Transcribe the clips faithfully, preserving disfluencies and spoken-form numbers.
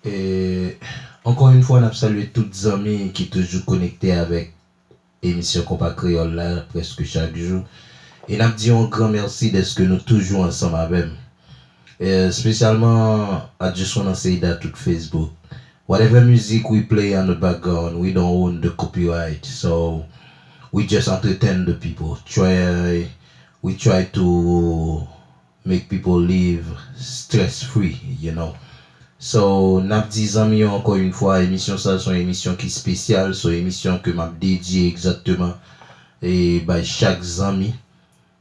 E, ankò yon fwa, n ap salye tout zanmi ki toujou konekte avèk emisyon Konpa Kreyòl la, prèske chak jou. E n ap di yon gran mèsi dèske nou toujou ansanm avè m. E, espesyalman, I just wanna say that tout Facebook. Whatever music we play on the background, we don't own the copyright. So, we just entertain the people. Try, we try to make people live stress free, you know. So, n ap di zanmi yo ankò yon fwa, emisyon sa se yon emisyon ki espesyal, se yon emisyon ke m ap dedye egzakteman e bay chak zanmi.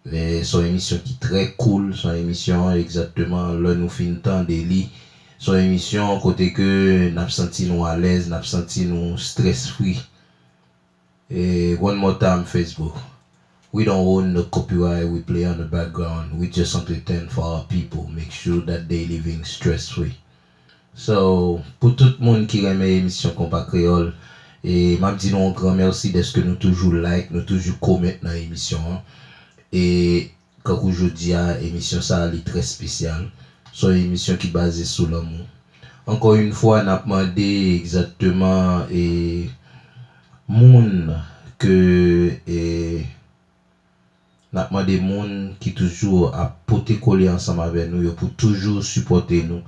E se yon emisyon ki trè cool, se yon emisyon egzakteman lè nou fin tande li, se yon emisyon kote ke n ap santi nou alèz, n ap santi nou stress free. E one more time, Facebook. We don't own the copyright, we play on the background, we just entertain for our people, make sure that they living stress free. So, pou tout moun ki renmen emisyon Konpa Kreyòl, e m ap di nou yon gran mèsi dèske nou toujou like, nou toujou comment nan emisyon an. E kankou jodi a, emisyon sa a, li trè espesyal. Se yon emisyon ki baze sou lanmou. Ankò yon fwa, n ap mande egzakteman e moun ke e n ap mande moun ki toujou ap pote kole ansanm avè nou yo pou toujou sipòte nou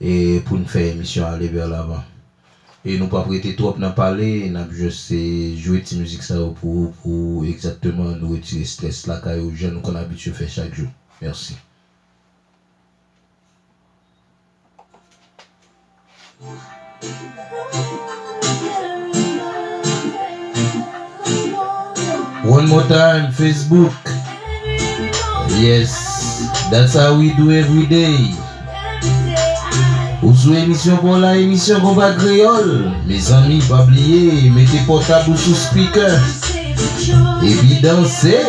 e pou n fè emisyon ale vè lavan. E nou p ap rete twòp nan pale, n ap jis e jwe ti mizik sa yo pou ou, pou egzakteman nou retire strès lakay ou, jan nou konn abitye fè chak jou. Mèsi. One more time, Facebook. Yes, that's how we do every day. Ou sou emisyon pa w la, emisyon Konpa Kreyòl. Mezanmi, pa bliye, mete pòtab ou sou speaker. Epi danse.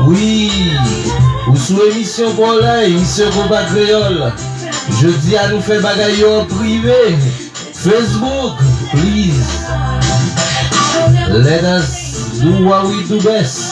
Wi, ou sou emisyon pa w la, emisyon Konpa Kreyòl. Jodi a, nou fè bagay yo an prive. Facebook, please. Let us do what we do best.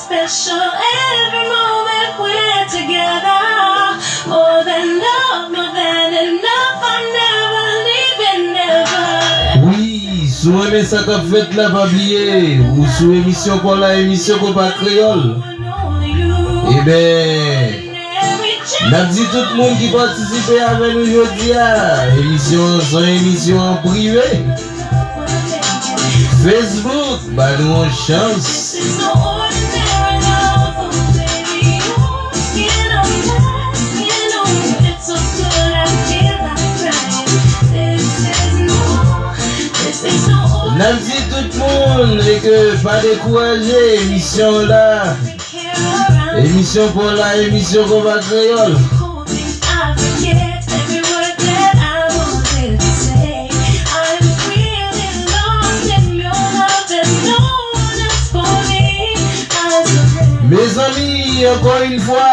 Special every moment we're together. More than love, more than enough. I'm never leaving, never. Wi, si w renmen sa k ap fèt la, pa bliye, ou sou emisyon pa w la, emisyon Konpa Kreyòl. Ebyen, n ap di tout moun ki patisipe avè nou jodi a, emisyon an se yon emisyon an prive. Facebook, ba nou yon chans. N ap di tout moun e ke pa dekouraje emisyon la. Emisyon pa w la, emisyon Konpa Kreyòl. Mezanmi, ankò yon fwa,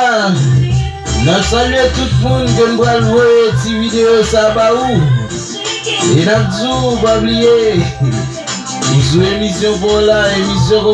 n ap salye tout moun ke n pral voye ti videyo sa ba ou. E n ap di w, pa bliye, ou sou emisyon pa w la, emisyon